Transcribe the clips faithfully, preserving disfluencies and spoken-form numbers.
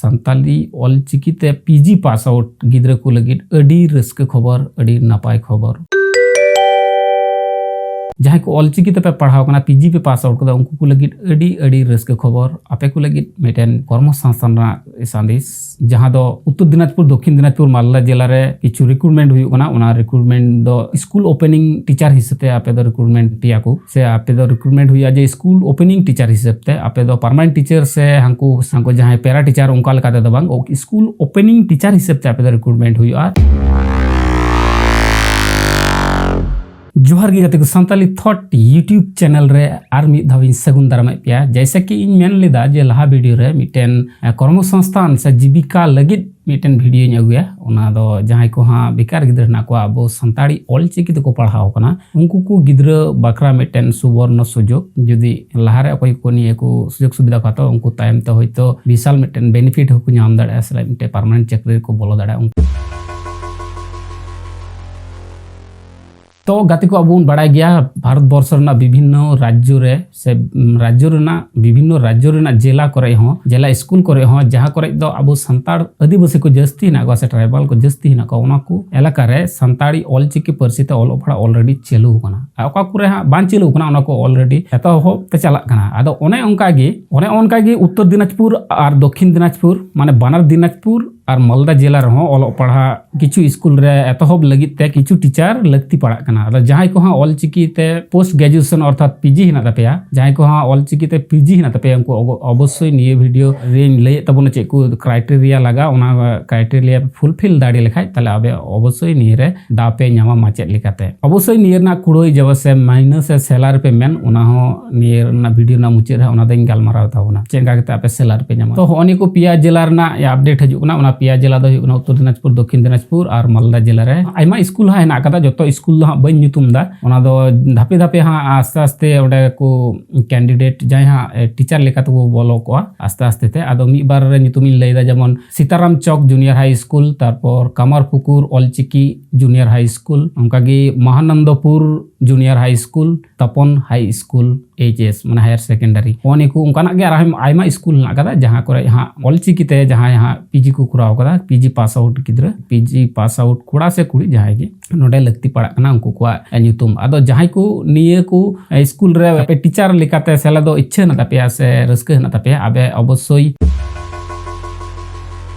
ᱥᱟᱱᱛᱟᱞᱤ ᱚᱞᱪᱤᱠᱤ ᱛᱮ PG pass out ᱜᱤᱫᱽᱨᱟᱹ ᱠᱚ ᱞᱟᱹᱜᱤᱫ ᱟᱹᱰᱤ ᱨᱟᱹᱥᱠᱟᱹ ᱠᱷᱚᱵᱚᱨ, ᱟᱹᱰᱤ ᱱᱟᱯᱟᱭ ᱠᱷᱚᱵᱚᱨ᱾ ᱡᱟᱦᱟᱸᱭ ᱠᱚ ᱚᱞᱪᱤᱠᱤ ᱛᱮᱯᱮ ᱯᱟᱲᱦᱟᱣ ᱠᱟᱱᱟ, ᱯᱤᱡᱤ ᱯᱮ ᱯᱟᱥ ᱟᱣᱩᱴ ᱠᱟᱫᱟ, ᱩᱱᱠᱩ ᱠᱚ ᱞᱟᱹᱜᱤᱫ ᱟᱹᱰᱤ ᱟᱹᱰᱤ ᱨᱟᱹᱥᱠᱟᱹ ᱠᱷᱚᱵᱚᱨ᱾ ᱟᱯᱮ ᱠᱚ ᱞᱟᱹᱜᱤᱫ ᱢᱤᱫᱴᱮᱱ ᱠᱚᱨᱢᱚ ᱥᱚᱝᱥᱛᱷᱟᱱ ᱨᱮᱱᱟᱜ ᱥᱟᱸᱫᱮᱥ, ᱡᱟᱦᱟᱸ ᱫᱚ ᱩᱛᱛᱚᱨ ᱫᱤᱱᱟᱡᱽᱯᱩᱨ, ᱫᱚᱠᱠᱷᱤᱱ ᱫᱤᱱᱟᱡᱽᱯᱩᱨ, ᱢᱟᱞᱫᱟ ᱡᱮᱞᱟ ᱨᱮ ᱠᱤᱪᱷᱩ ᱨᱤᱠᱨᱩᱴᱢᱮᱱᱴ ᱦᱩᱭᱩᱜ ᱠᱟᱱᱟ᱾ ᱚᱱᱟ ᱨᱤᱠᱨᱩᱴᱢᱮᱱᱴ ᱫᱚ ᱥᱠᱩᱞ ᱳᱯᱮᱱᱤᱝ ᱴᱤᱪᱟᱨ ᱦᱤᱥᱟᱹᱵ ᱛᱮ ᱟᱯᱮ ᱫᱚ ᱨᱤᱠᱨᱩᱴᱢᱮᱱᱴ ᱯᱮᱭᱟ ᱠᱚ, ᱥᱮ ᱟᱯᱮ ᱫᱚ ᱨᱤᱠᱨᱩᱴᱢᱮᱱᱴ ᱦᱩᱭᱩᱜᱼᱟ ᱡᱮ ᱥᱠᱩᱞ ᱳᱯᱮᱱᱤᱝ ᱴᱤᱪᱟᱨ ᱦᱤᱥᱟᱹᱵ ᱛᱮ᱾ ᱟᱯᱮ ᱫᱚ ᱯᱟᱨᱢᱟᱱᱮᱱᱴ ᱴᱤᱪᱟᱨ ᱥᱮ ᱦᱟᱱᱠᱩ ᱦᱟᱱᱠᱩ ᱡᱟᱦᱟᱸᱭ ᱯᱮᱨᱟ ᱴᱤᱪᱟᱨ ᱚᱱᱠᱟ ᱞᱮᱠᱟ ᱛᱮᱫᱚ ᱵᱟᱝ, ᱥᱠᱩᱞ ᱳᱯᱮᱱᱤᱝ ᱴᱤᱪᱟᱨ ᱦᱤᱥᱟᱹᱵ ᱛᱮ ᱟᱯᱮ ᱫᱚ ᱨᱤᱠᱨᱩᱴᱢᱮᱱᱴ ᱦᱩᱭᱩᱜᱼᱟ᱾ ᱡᱚᱦᱟᱨ ᱜᱮ ᱜᱟᱛᱮ ᱠᱚ, ᱥᱟᱱᱛᱟᱞᱤ ᱛᱷᱚᱴ YouTube ᱪᱮᱱᱮᱞ ᱨᱮ ᱟᱨ ᱢᱤᱫ ᱫᱷᱟᱣ ᱤᱧ ᱥᱟᱹᱜᱩᱱ ᱫᱟᱨᱟᱢᱮᱫ ᱯᱮᱭᱟ᱾ ᱡᱮᱭᱥᱮ ᱠᱤ ᱤᱧ ᱢᱮᱱ ᱞᱮᱫᱟ ᱡᱮ ᱞᱟᱦᱟ ᱵᱷᱤᱰᱤᱭᱳ ᱨᱮ ᱢᱤᱫᱴᱮᱱ, ᱮ, ᱠᱚᱨᱢᱚ ᱥᱚᱝᱥᱛᱷᱟᱱ ᱥᱮ ᱡᱤᱵᱤᱠᱟ ᱞᱟᱹᱜᱤᱫ ᱢᱤᱫᱴᱮᱱ ᱵᱷᱤᱰᱤᱭᱳᱧ ᱟᱹᱜᱩᱭᱟ᱾ ᱚᱱᱟ ᱫᱚ ᱡᱟᱦᱟᱸᱭ ᱠᱚ ᱦᱟᱸᱜ ᱵᱮᱠᱟᱨ ᱜᱤᱫᱽᱨᱟᱹ ᱦᱮᱱᱟᱜ ᱠᱚᱣᱟ, ᱟᱵᱚ ᱥᱟᱱᱛᱟᱲᱤ ᱚᱞ ᱪᱤᱠᱤ ᱛᱮᱠᱚ ᱯᱟᱲᱦᱟᱣ ᱠᱟᱱᱟ, ᱩᱱᱠᱩ ᱠᱚ ᱜᱤᱫᱽᱨᱟᱹ ᱵᱟᱠᱷᱨᱟ ᱢᱤᱫᱴᱮᱱ ᱥᱩᱵᱚᱨᱱᱚ ᱥᱩᱡᱳᱜᱽ᱾ ᱡᱩᱫᱤ ᱞᱟᱦᱟᱨᱮ ᱚᱠᱚᱭ ᱠᱚ ᱱᱤᱭᱟᱹ ᱠᱚ ᱥᱩᱡᱳᱜᱽ ᱥᱩᱵᱤᱫᱷᱟ ᱠᱚ ᱦᱟᱛᱟᱣᱟ, ᱩᱱᱠᱩ ᱛᱟᱭᱚᱢ ᱛᱮ ᱦᱚᱭᱛᱳ ᱵᱤᱥᱟᱞ ᱢᱤᱫᱴᱮᱱ ᱵᱮᱱᱤᱯᱷᱤᱴ ᱦᱚᱸᱠᱚ ᱧᱟᱢ ᱫᱟᱲᱮᱭᱟᱜᱼᱟ, ᱥᱮ ᱢᱤᱫᱴᱮᱱ ᱯᱟᱨᱢᱟᱱᱮᱱᱴ ᱪᱟᱹᱠᱨᱤ ᱨᱮᱠᱚ ᱵᱚᱞᱚ ᱫᱟᱲᱮᱭᱟᱜᱼᱟ᱾ ᱩᱱᱠᱩ ᱛᱚ ᱜᱟᱛᱮ ᱠᱚ, ᱟᱵᱚ ᱵᱚᱱ ᱵᱟᱲᱟᱭ ᱜᱮᱭᱟ, ᱵᱷᱟᱨᱚᱛ ᱵᱚᱨᱥᱚ ᱨᱮᱱᱟᱜ ᱵᱤᱵᱷᱤᱱᱱᱚ ᱨᱟᱡᱽᱡᱚ ᱨᱮ ᱥᱮ, ᱩᱢ, ᱨᱟᱡᱽᱡᱚ ᱨᱮᱱᱟᱜ, ᱵᱤᱵᱷᱤᱱᱱᱚ ᱨᱟᱡᱽᱡᱚ ᱨᱮᱱᱟᱜ ᱡᱮᱞᱟ ᱠᱚᱨᱮ ᱦᱚᱸ, ᱡᱮᱞᱟ ᱥᱠᱩᱞ ᱠᱚᱨᱮ ᱦᱚᱸ, ᱡᱟᱦᱟᱸ ᱠᱚᱨᱮ ᱫᱚ ᱟᱵᱚ ᱥᱟᱱᱛᱟᱲ ᱟᱹᱫᱤᱵᱟᱹᱥᱤ ᱠᱚ ᱡᱟᱹᱥᱛᱤ ᱦᱮᱱᱟᱜ ᱠᱚᱣᱟ ᱥᱮ ᱴᱨᱟᱭᱵᱟᱞ ᱠᱚ ᱡᱟᱹᱥᱛᱤ ᱦᱮᱱᱟᱜ ᱠᱚᱣᱟ, ᱚᱱᱟ ᱠᱚ ᱮᱞᱟᱠᱟ ᱨᱮ ᱥᱟᱱᱛᱟᱲᱤ ᱚᱞᱪᱤᱠᱤ ᱯᱟᱹᱨᱥᱤ ᱛᱮ ᱚᱞᱚᱜ ᱯᱟᱲᱦᱟᱜ already ᱪᱟᱹᱞᱩ ᱟᱠᱟᱱᱟ᱾ ᱟᱨ ᱚᱠᱟ ᱠᱚᱨᱮ ᱦᱟᱸᱜ ᱵᱟᱝ ᱪᱟᱹᱞᱩ ᱟᱠᱟᱱᱟ, ᱚᱱᱟ ᱠᱚ already ᱮᱛᱚᱦᱚᱵ ᱛᱮ ᱪᱟᱞᱟᱜ ᱠᱟᱱᱟ᱾ ᱟᱫᱚ ᱚᱱᱮ ᱚᱱᱠᱟ ᱜᱮ, ᱚᱱᱮ ᱚᱱᱠᱟ ᱜᱮ ᱩᱛᱛᱚᱨ ᱫᱤᱱᱟᱡᱽᱯᱩᱨ ᱟᱨ ᱫᱚᱠᱠᱷᱤᱱ ᱫᱤᱱᱟᱡᱽᱯᱩᱨ, ᱢᱟᱱᱮ ᱵᱟᱱᱟᱨ ᱫᱤᱱᱟᱡᱽᱯᱩᱨ ᱟᱨ ᱢᱟᱞᱫᱟ ᱡᱮᱞᱟ ᱨᱮᱦᱚᱸ ᱚᱞᱚᱜ ᱯᱟᱲᱦᱟᱜ ᱠᱤᱪᱷᱩ ᱥᱠᱩᱞ ᱨᱮ ᱮᱛᱚᱦᱚᱵ ᱞᱟᱹᱜᱤᱫ ᱛᱮ ᱠᱤᱪᱷᱩ ᱴᱤᱪᱟᱨ ᱞᱟᱹᱠᱛᱤ ᱯᱟᱲᱟᱜ ᱠᱟᱱᱟ᱾ ᱟᱫᱚ ᱡᱟᱦᱟᱸᱭ ᱠᱚ ᱦᱟᱸᱜ ᱚᱞᱪᱤᱠᱤ ᱛᱮ ᱯᱳᱥᱴ ᱜᱨᱮᱡᱩᱭᱮᱥᱚᱱ ᱚᱨᱛᱷᱟᱛ ᱯᱤᱡᱤ ᱦᱮᱱᱟᱜ ᱛᱟᱯᱮᱭᱟ, ᱡᱟᱦᱟᱸᱭ ᱠᱚ ᱦᱟᱸᱜ ᱚᱞᱪᱤᱠᱤ ᱛᱮ ᱯᱤᱡᱤ ᱦᱮᱱᱟᱜ ᱛᱟᱯᱮᱭᱟ, ᱩᱱᱠᱩ ᱚᱵᱚ-, ᱚᱵᱚᱥᱥᱳᱭ ᱱᱤᱭᱟᱹ ᱵᱷᱤᱰᱤᱭᱳ ᱨᱮᱧ ᱞᱟᱹᱭᱮᱫ ᱛᱟᱵᱚᱱᱟ ᱪᱮᱫ ᱠᱚ ᱠᱨᱟᱭᱴᱮᱨᱤᱭᱟ ᱞᱟᱜᱟᱜᱼᱟ, ᱚᱱᱟ ᱠᱨᱟᱭᱴᱮᱨᱤᱭᱟ ᱯᱷᱩᱞᱯᱷᱤᱞ ᱫᱟᱲᱮ ᱞᱮᱠᱷᱟᱡ ᱛᱟᱦᱞᱮ ᱟᱯᱮ ᱚᱵᱚᱥᱥᱳᱭ ᱱᱤᱭᱟᱹ ᱨᱮ ᱫᱟᱣ ᱯᱮ ᱧᱟᱢᱟ ᱢᱟᱪᱮᱫ ᱞᱮᱠᱟᱛᱮ᱾ ᱚᱵᱚᱥᱥᱳᱭ ᱱᱤᱭᱟᱹ ᱨᱮᱱᱟᱜ ᱠᱩᱲᱟᱹᱭ ᱡᱮ ᱥᱮ ᱢᱟᱭᱱᱟᱥ ᱥᱮ ᱥᱮᱞᱟᱨᱤ ᱯᱮ ᱢᱮᱱ, ᱚᱱᱟ ᱦᱚᱸ ᱱᱤᱭᱟᱹ ᱨᱮᱱᱟᱜ ᱵᱷᱤᱰᱤᱭᱳ ᱨᱮᱱᱟᱜ ᱢᱩᱪᱟᱹᱫ ᱨᱮ ᱚᱱᱟ ᱫᱚᱧ ᱜᱟᱞᱢᱟᱨᱟᱣ ᱛᱟᱵᱚᱱᱟ, ᱪᱮᱫ ᱞᱮᱠᱟ ᱠᱟᱛᱮ ᱟᱯᱮ ᱥᱮᱞᱟᱨᱤ ᱯᱮ ᱧᱟᱢᱟ᱾ ᱛᱚ ᱦᱚᱸᱜᱼᱚ ᱱᱤᱭᱟᱹ ᱠᱚ ᱯᱮᱭᱟ ᱡᱮᱞᱟ ᱨᱮᱱᱟᱜ ᱟᱯᱰᱮᱴ ᱦᱤᱡᱩᱜ ᱠᱟᱱᱟ, ᱚᱱᱟ ᱯᱮᱭᱟ ᱡᱮᱞᱟ ᱫᱚ ᱦᱩᱭᱩᱜ ᱠᱟᱱᱟ ᱩᱛᱛᱚᱨ ᱫᱤᱱᱟᱡᱽᱯᱩᱨ, ᱫᱚᱠᱠᱷᱤᱱ ᱫᱤᱱᱟᱡᱽᱯᱩᱨ ᱟᱨ ᱢᱟᱞᱫᱟ ᱡᱮᱞᱟ ᱨᱮ᱾ ᱟᱭᱢᱟ ᱥᱠᱩᱞ ᱦᱟᱸᱜ ᱦᱮᱱᱟᱜ ᱟᱠᱟᱫᱟ, ᱡᱚᱛᱚ ᱥᱠᱩᱞ ᱫᱚ ᱦᱟᱸᱜ ᱵᱟᱹᱧ ᱧᱩᱛᱩᱢ ᱮᱫᱟ᱾ ᱚᱱᱟ ᱫᱚ ᱫᱷᱟᱯᱮ ᱫᱷᱟᱯᱮ ᱦᱟᱸᱜ ᱟᱥᱛᱮ ᱟᱥᱛᱮ ᱚᱸᱰᱮ ᱠᱚ ᱠᱮᱱᱰᱤᱰᱮᱴ ᱡᱟᱦᱟᱸᱭ ᱦᱟᱸᱜ ᱴᱤᱪᱟᱨ ᱞᱮᱠᱟ ᱛᱮᱠᱚ ᱵᱚᱞᱚ ᱠᱚᱜᱼᱟ ᱟᱥᱛᱮ ᱟᱥᱛᱮ ᱛᱮ᱾ ᱟᱫᱚ ᱢᱤᱫ ᱵᱟᱨ ᱨᱮ ᱧᱩᱛᱩᱢᱤᱧ ᱞᱟᱹᱭᱫᱟ, ᱡᱮᱢᱚᱱ ᱥᱤᱛᱟᱨᱟᱢ ᱪᱚᱠ ᱡᱩᱱᱤᱭᱟᱨ ᱦᱟᱭ ᱥᱠᱩᱞ, ᱛᱟᱨᱯᱚᱨ ᱠᱟᱢᱟᱨ ᱯᱩᱠᱩᱨ ᱚᱞᱪᱤᱠᱤ ᱡᱩᱱᱤᱭᱟᱨ ᱦᱟᱭ ᱥᱠᱩᱞ, ᱚᱱᱠᱟᱜᱮ ᱢᱟᱦᱟᱱᱚᱱᱫᱚᱯᱩᱨ ᱡᱩᱱᱤᱭᱟᱨ ᱦᱟᱭ ᱥᱠᱩᱞ, ᱛᱟᱯᱚᱱ ᱦᱟᱭ ᱥᱠᱩᱞ, ᱮᱭᱤᱪ ᱮᱥ ᱢᱟᱱᱮ ᱦᱟᱭᱟᱨ ᱥᱮᱠᱮᱱᱰᱟᱨᱤ, ᱱᱚᱜᱼᱚ ᱱᱤᱭᱟᱹ ᱠᱚ ᱚᱱᱠᱟᱱᱟᱜ ᱜᱮ ᱟᱨᱦᱚᱸ ᱟᱭᱢᱟ ᱥᱠᱩᱞ ᱦᱮᱱᱟᱜ ᱟᱠᱟᱫᱟ, ᱡᱟᱦᱟᱸ ᱠᱚᱨᱮ ᱦᱟᱸᱜ ᱚᱞᱪᱤᱠᱤ ᱛᱮ ᱡᱟᱦᱟᱸᱭ ᱦᱟᱸᱜ ᱯᱤᱡᱤ ᱠᱚ ᱠᱚᱨᱟᱣ ᱠᱟᱫᱟ, ᱯᱤᱡᱤ ᱯᱟᱥ ᱟᱣᱩᱴ ᱜᱤᱫᱽᱨᱟᱹ, ᱯᱤᱡᱤ ᱯᱟᱥ ᱟᱣᱩᱴ ᱠᱚᱲᱟ ᱥᱮ ᱠᱩᱲᱤ ᱡᱟᱦᱟᱸᱭ ᱜᱮ ᱱᱚᱰᱮ ᱞᱟᱹᱠᱛᱤ ᱯᱟᱲᱟᱜ ᱠᱟᱱᱟ ᱩᱱᱠᱩ ᱠᱚᱣᱟᱜ ᱧᱩᱛᱩᱢ᱾ ᱟᱫᱚ ᱡᱟᱦᱟᱸᱭ ᱠᱚ ᱱᱤᱭᱟᱹ ᱠᱚ ᱥᱠᱩᱞ ᱨᱮ ᱟᱯᱮ ᱴᱤᱪᱟᱨ ᱞᱮᱠᱟᱛᱮ ᱥᱮᱞᱮᱫᱚᱜ ᱤᱪᱪᱷᱟᱹ ᱦᱮᱱᱟᱜ ᱛᱟᱯᱮᱭᱟ ᱥᱮ ᱨᱟᱹᱥᱠᱟᱹ ᱦᱮᱱᱟᱜ ᱛᱟᱯᱮᱭᱟ, ᱟᱯᱮ ᱚᱵᱚᱥᱥᱳᱭ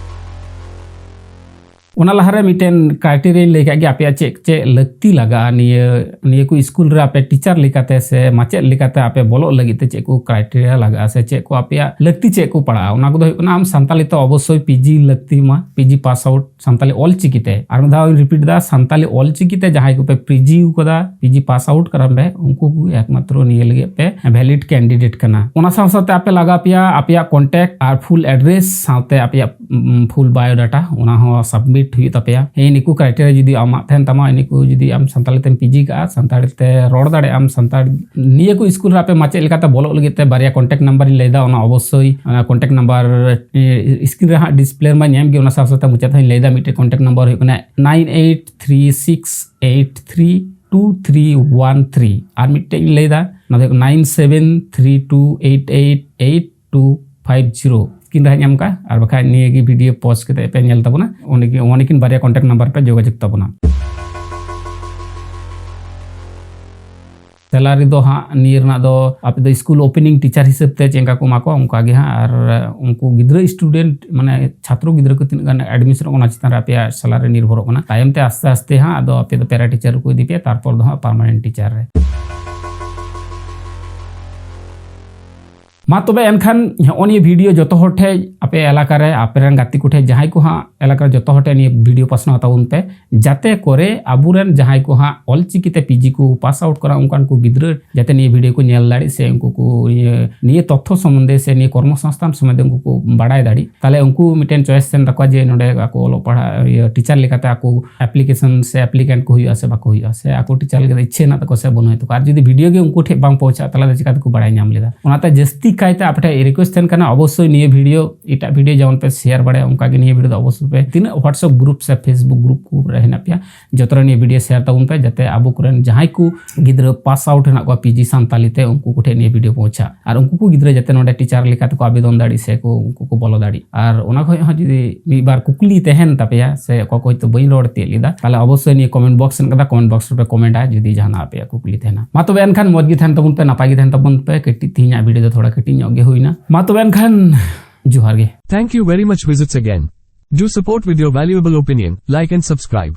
ᱚᱱᱟ ᱞᱟᱦᱟᱨᱮ ᱢᱤᱫᱴᱮᱱ ᱠᱨᱟᱭᱴᱮᱨᱤᱭᱟᱧ ᱞᱟᱹᱭ ᱠᱟᱜ ᱜᱮ, ᱟᱯᱮᱭᱟᱜ ᱪᱮᱫ ᱪᱮᱫ ᱞᱟᱹᱠᱛᱤ ᱞᱟᱜᱟᱜᱼᱟ ᱱᱤᱭᱟᱹ ᱱᱤᱭᱟᱹ ᱠᱚ ᱥᱠᱩᱞ ᱨᱮ ᱟᱯᱮ ᱴᱤᱪᱟᱨ ᱞᱮᱠᱟᱛᱮ ᱥᱮ ᱢᱟᱪᱮᱫ ᱞᱮᱠᱟᱛᱮ ᱟᱯᱮ ᱵᱚᱞᱚᱜ ᱞᱟᱹᱜᱤᱫ ᱛᱮ ᱪᱮᱫ ᱠᱚ ᱠᱨᱟᱭᱴᱮᱨᱤᱭᱟ ᱞᱟᱜᱟᱜᱼᱟ ᱥᱮ ᱪᱮᱫ ᱠᱚ ᱟᱯᱮᱭᱟᱜ ᱞᱟᱹᱠᱛᱤ ᱪᱮᱫ ᱠᱚ ᱯᱟᱲᱟᱜᱼᱟ? ᱚᱱᱟ ᱠᱚᱫᱚ ᱦᱩᱭᱩᱜ ᱠᱟᱱᱟ, ᱟᱢ ᱥᱟᱱᱛᱟᱞᱤ ᱛᱮ ᱚᱵᱚᱥᱥᱳᱭ ᱯᱤᱡᱤ ᱞᱟᱹᱠᱛᱤ ᱢᱟ, PG pass out Santali Ol Chiki ᱛᱮ᱾ ᱟᱨ ᱢᱤᱫ ᱫᱷᱟᱣ ᱤᱧ ᱨᱤᱯᱤᱴ ᱮᱫᱟ, ᱥᱟᱱᱛᱟᱞᱤ ᱚᱞᱪᱤᱠᱤ ᱛᱮ ᱡᱟᱦᱟᱸᱭ ᱠᱚᱯᱮ ᱯᱤᱡᱤ ᱠᱟᱫᱟ, ᱯᱤᱡᱤ ᱯᱟᱥ ᱟᱣᱩᱴ ᱠᱟᱱᱟ ᱯᱮ, ᱩᱱᱠᱩ ᱠᱚ ᱮᱠᱢᱟᱛᱨᱚ ᱱᱤᱭᱟᱹ ᱞᱟᱹᱜᱤᱫ ᱯᱮ ᱵᱷᱮᱞᱤᱰ ᱠᱮᱱᱰᱤᱰᱮᱴ ᱠᱟᱱᱟ᱾ ᱚᱱᱟ ᱥᱟᱶ ᱥᱟᱶᱛᱮ ᱟᱯᱮ ᱞᱟᱜᱟᱣ ᱯᱮᱭᱟ ᱟᱯᱮᱭᱟᱜ ᱠᱚᱱᱴᱮᱠᱴ ᱟᱨ ᱯᱷᱩᱞ ᱮᱰᱨᱮᱥ ᱥᱟᱶᱛᱮ ᱟᱯᱮᱭᱟᱜ ᱯᱷᱩᱞ ᱵᱟᱭᱳᱰᱟᱴᱟ, ᱚᱱᱟ ᱦᱚᱸ ᱥᱟᱵᱢᱤᱴ ᱦᱩᱭᱩᱜ ᱛᱟᱯᱮᱭᱟ᱾ ᱦᱮᱸ, ᱱᱤᱠᱩ ᱠᱨᱟᱭᱴᱮᱨᱤᱭᱟ ᱡᱩᱫᱤ ᱟᱢᱟᱜ ᱛᱟᱦᱮᱱ ᱛᱟᱢᱟ, ᱱᱤᱠᱩ ᱡᱩᱫᱤ ᱟᱢ ᱥᱟᱱᱛᱟᱲᱤ ᱛᱮᱢ ᱯᱤᱡᱤ ᱠᱟᱜᱼᱟ, ᱥᱟᱱᱛᱟᱲᱤ ᱛᱮ ᱨᱚᱲ ᱫᱟᱲᱮᱭᱟᱜ ᱟᱢ, ᱥᱟᱱᱛᱟᱲ ᱱᱤᱭᱟᱹ ᱠᱚ ᱥᱠᱩᱞ ᱨᱮ ᱟᱯᱮ ᱢᱟᱪᱮᱫ ᱞᱮᱠᱟᱛᱮ ᱵᱚᱞᱚᱜ ᱞᱟᱹᱜᱤᱫ ᱛᱮ ᱵᱟᱨᱭᱟ ᱠᱚᱱᱴᱮᱠᱴ ᱱᱟᱢᱵᱟᱨ ᱤᱧ ᱞᱟᱹᱭᱫᱟ, ᱚᱱᱟ ᱚᱵᱚᱥᱥᱳᱭ ᱚᱱᱟ ᱠᱚᱱᱴᱮᱠᱴ ᱱᱟᱢᱵᱟᱨ ᱥᱠᱨᱤᱱ ᱨᱮ ᱦᱟᱸᱜ ᱰᱤᱥᱯᱞᱮ ᱨᱮᱢᱟ ᱧᱮᱞ ᱜᱮ, ᱚᱱᱟ ᱥᱟᱶ ᱥᱟᱶᱛᱮ ᱢᱩᱪᱟᱹᱫ ᱦᱚᱸᱧ ᱞᱟᱹᱭᱫᱟ, ᱢᱤᱫᱴᱮᱡ ᱠᱚᱱᱴᱮᱠᱴ ᱱᱟᱢᱵᱟᱨ ᱦᱩᱭᱩᱜ ᱠᱟᱱᱟ nine eight three six eight three two three one three, ᱟᱨ ᱢᱤᱫᱴᱮᱡ ᱤᱧ ᱞᱟᱹᱭᱫᱟ, ᱚᱱᱟ ᱫᱚ ᱦᱩᱭᱩᱜ ᱠᱟᱱᱟ nine seven three two eight eight eight two five zero. Screen ᱨᱮ ᱦᱟᱸᱜ ᱧᱟᱢ ᱠᱟᱜᱼᱟ, ᱟᱨ ᱵᱟᱠᱷᱟᱡ ᱱᱤᱭᱟᱹ ᱜᱮ ᱵᱷᱤᱰᱤᱭᱳ ᱯᱚᱡᱽ ᱠᱟᱛᱮ ᱯᱮ ᱧᱮᱞ ᱛᱟᱵᱚᱱᱟ, ᱚᱸᱰᱮ ᱜᱮ ᱚᱱᱮᱠᱤᱱ ᱵᱟᱨᱭᱟ ᱠᱚᱱᱴᱮᱠᱴ ᱱᱟᱢᱵᱟᱨ ᱯᱮ ᱡᱳᱜᱟᱡᱳᱜᱽ ᱛᱟᱵᱚᱱᱟ᱾ ᱥᱮᱞᱟᱨᱤ ᱫᱚ ᱦᱟᱸᱜ ᱱᱤᱭᱟᱹ ᱨᱮᱱᱟᱜ ᱫᱚ ᱟᱯᱮ ᱫᱚ ᱥᱠᱩᱞ ᱳᱯᱮᱱᱤᱝ ᱴᱤᱪᱟᱨ ᱦᱤᱥᱟᱹᱵ ᱛᱮ ᱪᱮᱫ ᱞᱮᱠᱟ ᱠᱚ ᱮᱢᱟ ᱠᱚᱣᱟ, ᱚᱱᱠᱟ ᱜᱮ ᱦᱟᱸᱜ᱾ ᱟᱨ ᱩᱱᱠᱩ ᱜᱤᱫᱽᱨᱟᱹ ᱥᱴᱩᱰᱮᱱᱴ, ᱢᱟᱱᱮ ᱪᱷᱟᱛᱨᱚ ᱜᱤᱫᱽᱨᱟᱹ ᱠᱚ ᱛᱤᱱᱟᱹᱜ ᱜᱟᱱ ᱮᱰᱢᱤᱥᱚᱱᱚᱜ ᱠᱟᱱᱟ, ᱚᱱᱟ ᱪᱮᱛᱟᱱ ᱨᱮ ᱟᱯᱮᱭᱟᱜ ᱥᱮᱞᱟᱨᱤ ᱱᱤᱨᱵᱷᱚᱨᱚᱜ ᱠᱟᱱᱟ᱾ ᱛᱟᱭᱚᱢ ᱛᱮ ᱟᱥᱛᱮ ᱟᱥᱛᱮ ᱦᱟᱸᱜ ᱟᱫᱚ ᱟᱯᱮ ᱫᱚ ᱯᱮᱨᱟ ᱴᱤᱪᱟᱨ ᱨᱮᱠᱚ ᱤᱫᱤ ᱯᱮᱭᱟ, ᱛᱟᱨᱯᱚᱨ ᱫᱚ ᱦᱟᱸᱜ ᱯᱟᱨᱢᱟᱱᱮᱱᱴ ᱴᱤᱪᱟᱨ ᱨᱮ᱾ ᱢᱟ ᱛᱚᱵᱮ ᱮᱱᱠᱷᱟᱱ ᱱᱚᱜᱼᱚ ᱱᱤᱭᱟᱹ ᱵᱷᱤᱰᱤᱭᱳ ᱡᱚᱛᱚ ᱦᱚᱲ ᱴᱷᱮᱡ, ᱟᱯᱮ ᱮᱞᱟᱠᱟ ᱨᱮ ᱟᱯᱮ ᱨᱮᱱ ᱜᱟᱛᱮ ᱠᱚ ᱴᱷᱮᱡ, ᱡᱟᱦᱟᱸᱭ ᱠᱚ ᱦᱟᱸᱜ ᱮᱞᱟᱠᱟ ᱨᱮ, ᱡᱚᱛᱚ ᱦᱚᱲ ᱴᱷᱮᱡ ᱱᱤᱭᱟᱹ ᱵᱷᱤᱰᱤᱭᱳ ᱯᱟᱥᱱᱟᱣ ᱛᱟᱵᱚᱱ ᱯᱮ, ᱡᱟᱛᱮ ᱠᱚᱨᱮ ᱟᱵᱚᱨᱮᱱ ᱡᱟᱦᱟᱸᱭ ᱠᱚ ᱦᱟᱸᱜ ᱚᱞᱪᱤᱠᱤ ᱛᱮ ᱯᱤᱡᱤ ᱠᱚ ᱯᱟᱥ ᱟᱣᱩᱴ ᱠᱟᱱᱟ, ᱚᱱᱠᱟᱱ ᱠᱚ ᱜᱤᱫᱽᱨᱟᱹ ᱡᱟᱛᱮ ᱱᱤᱭᱟᱹ ᱵᱷᱤᱰᱤᱭᱳ ᱠᱚ ᱧᱮᱞ ᱫᱟᱲᱮᱜ ᱥᱮ ᱩᱱᱠᱩ ᱠᱚ ᱱᱤᱭᱟᱹ, ᱱᱤᱭᱟᱹ ᱛᱚᱛᱛᱷᱚ ᱥᱚᱢᱵᱚᱱᱫᱷᱮ ᱥᱮ ᱱᱤᱭᱟᱹ ᱠᱚᱨᱢᱚ ᱥᱚᱝᱥᱛᱷᱟᱱ ᱥᱚᱢᱵᱚᱱᱫᱷᱮ ᱩᱱᱠᱩ ᱠᱚ ᱵᱟᱲᱟᱭ ᱫᱟᱲᱮᱜ᱾ ᱛᱟᱦᱞᱮ ᱩᱱᱠᱩ ᱢᱤᱫᱴᱮᱱ ᱪᱚᱭᱮᱥ ᱛᱟᱦᱮᱱ ᱛᱟᱠᱚᱣᱟ ᱡᱮ ᱱᱚᱰᱮ ᱟᱠᱚ ᱚᱞᱚᱜ ᱯᱟᱲᱦᱟᱜ ᱤᱭᱟᱹ ᱴᱤᱪᱟᱨ ᱞᱮᱠᱟᱛᱮ ᱟᱠᱚ ᱟᱯᱞᱤᱠᱮᱥᱚᱱ ᱥᱮ ᱟᱯᱞᱤᱠᱮᱱᱴ ᱠᱚ ᱦᱩᱭᱩᱜᱼᱟ ᱥᱮ ᱵᱟᱠᱚ ᱦᱩᱭᱩᱜᱼᱟ, ᱥᱮ ᱟᱠᱚ ᱴᱤᱪᱟᱨ ᱞᱮᱠᱟᱛᱮ ᱤᱪᱪᱷᱟᱹ ᱦᱮᱱᱟᱜ ᱛᱟᱠᱚᱣᱟ ᱥᱮ ᱵᱟᱹᱱᱩᱜ ᱛᱟᱠᱚᱣᱟ᱾ ᱟᱨ ᱡᱩᱫᱤ ᱵᱷᱤᱰᱤᱭᱳ ᱜᱮ ᱩᱱᱠᱩ ᱴᱷᱮᱡ ᱵᱟᱝ ᱯᱳᱣᱪᱷᱟᱜᱼᱟ, ᱛᱟᱦᱞᱮ ᱫᱚ ᱪᱤᱠᱟ ᱛᱮᱠᱚ ᱵᱟᱲᱟᱭ ᱧᱟᱢ ᱞᱮᱫᱟ? ᱚᱱᱟᱛᱮ ᱡᱟᱹᱥᱛᱤ ᱠᱟᱭᱛᱮ ᱟᱯᱮ ᱴᱷᱮᱡ ᱨᱤᱠᱩᱭᱮᱥᱴ ᱛᱟᱦᱮᱱ ᱠᱟᱱᱟ, ᱚᱵᱚᱥᱥᱳᱭ ᱱᱤᱭᱟᱹ ᱵᱷᱤᱰᱤᱭᱳ, ᱮᱴᱟᱜ ᱵᱷᱤᱰᱤᱭᱳ ᱡᱮᱢᱚᱱ ᱯᱮ ᱥᱮᱭᱟᱨ ᱵᱟᱲᱟᱭᱟ, ᱚᱱᱠᱟ ᱜᱮ ᱱᱤᱭᱟᱹ ᱵᱷᱤᱰᱤᱭᱳ ᱫᱚ ᱚᱵᱚᱥᱥᱳᱭ ᱯᱮ, ᱛᱤᱱᱟᱹᱜ WhatsApp ᱜᱨᱩᱯ ᱥᱮ Facebook ᱜᱨᱩᱯ ᱠᱚ ᱨᱮ ᱦᱮᱱᱟᱜ ᱯᱮᱭᱟ, ᱡᱚᱛᱚ ᱨᱮ ᱱᱤᱭᱟᱹ ᱵᱷᱤᱰᱤᱭᱳ ᱥᱮᱭᱟᱨ ᱛᱟᱵᱚᱱ ᱯᱮ, ᱡᱟᱛᱮ ᱟᱵᱚ ᱠᱚᱨᱮᱱ ᱡᱟᱦᱟᱸᱭ ᱠᱚ ᱜᱤᱫᱽᱨᱟᱹ ᱯᱟᱥ ᱟᱣᱩᱴ ᱦᱮᱱᱟᱜ ᱠᱚᱣᱟ ᱯᱤᱡᱤ ᱥᱟᱱᱛᱟᱞᱤ ᱛᱮ, ᱩᱱᱠᱩ ᱠᱚᱴᱷᱮᱱ ᱱᱤᱭᱟᱹ ᱵᱷᱤᱰᱤᱭᱳ ᱯᱳᱣᱪᱷᱟᱜ, ᱟᱨ ᱩᱱᱠᱩ ᱠᱚ ᱜᱤᱫᱽᱨᱟᱹ ᱡᱟᱛᱮ ᱱᱚᱰᱮ ᱴᱤᱪᱟᱨ ᱞᱮᱠᱟ ᱛᱮᱠᱚ ᱟᱵᱮᱫᱚᱱ ᱫᱟᱲᱮᱜ ᱥᱮ ᱠᱚ, ᱩᱱᱠᱩ ᱠᱚ ᱵᱚᱞᱚ ᱫᱟᱲᱮᱜ᱾ ᱟᱨ ᱚᱱᱟ ᱠᱷᱚᱡ ᱦᱚᱸ ᱡᱩᱫᱤ ᱢᱤᱫ ᱵᱟᱨ ᱠᱩᱠᱞᱤ ᱛᱟᱦᱮᱱ ᱛᱟᱯᱮᱭᱟ ᱥᱮ ᱚᱠᱟ ᱠᱚ ᱦᱚᱭᱛᱳ ᱵᱟᱹᱧ ᱨᱚᱲ ᱛᱤᱭᱳᱜ ᱞᱮᱫᱟ, ᱛᱟᱦᱞᱮ ᱚᱵᱚᱥᱥᱳᱭ ᱱᱤᱭᱟᱹ ᱠᱚᱢᱮᱱᱴ ᱵᱚᱠᱥ ᱦᱮᱱᱟᱜ ᱠᱟᱫᱟ, ᱠᱚᱢᱮᱱᱴ ᱵᱚᱠᱥ ᱨᱮᱯᱮ ᱠᱚᱢᱮᱱᱴᱟ ᱡᱩᱫᱤ ᱡᱟᱦᱟᱱᱟᱜ ᱟᱯᱮᱭᱟᱜ ᱠᱩᱠᱞᱤ ᱛᱟᱦᱮᱱᱟ᱾ ᱢᱟ ᱛᱚᱵᱮ ᱮᱱᱠᱷᱟᱱ ᱢᱚᱡᱽ ᱜᱮ ᱛᱟᱦᱮᱱ ᱛᱟᱵᱚᱱ ᱯᱮ, ᱱᱟᱯᱟᱭ ᱜᱮ ᱛᱟᱦᱮᱱ ᱛᱟᱵᱚᱱ ᱯᱮ᱾ ᱠᱟᱹᱴᱤᱡ ᱛᱮᱦᱮᱧᱟᱜ ᱵᱷᱤᱰᱤᱭᱳ ᱫᱚ ᱛᱷᱚᱲᱟ ᱠᱟᱹᱴᱤᱡ ᱧᱚᱜ ᱜᱮ ᱦᱩᱭᱱᱟ᱾ ᱢᱟ ᱛᱚᱵᱮ ᱮᱱᱠᱷᱟᱱ ᱡᱚᱦᱟᱨ ᱜᱮ᱾ Thank you very much. Visits again. Do support with your valuable opinion, like and subscribe.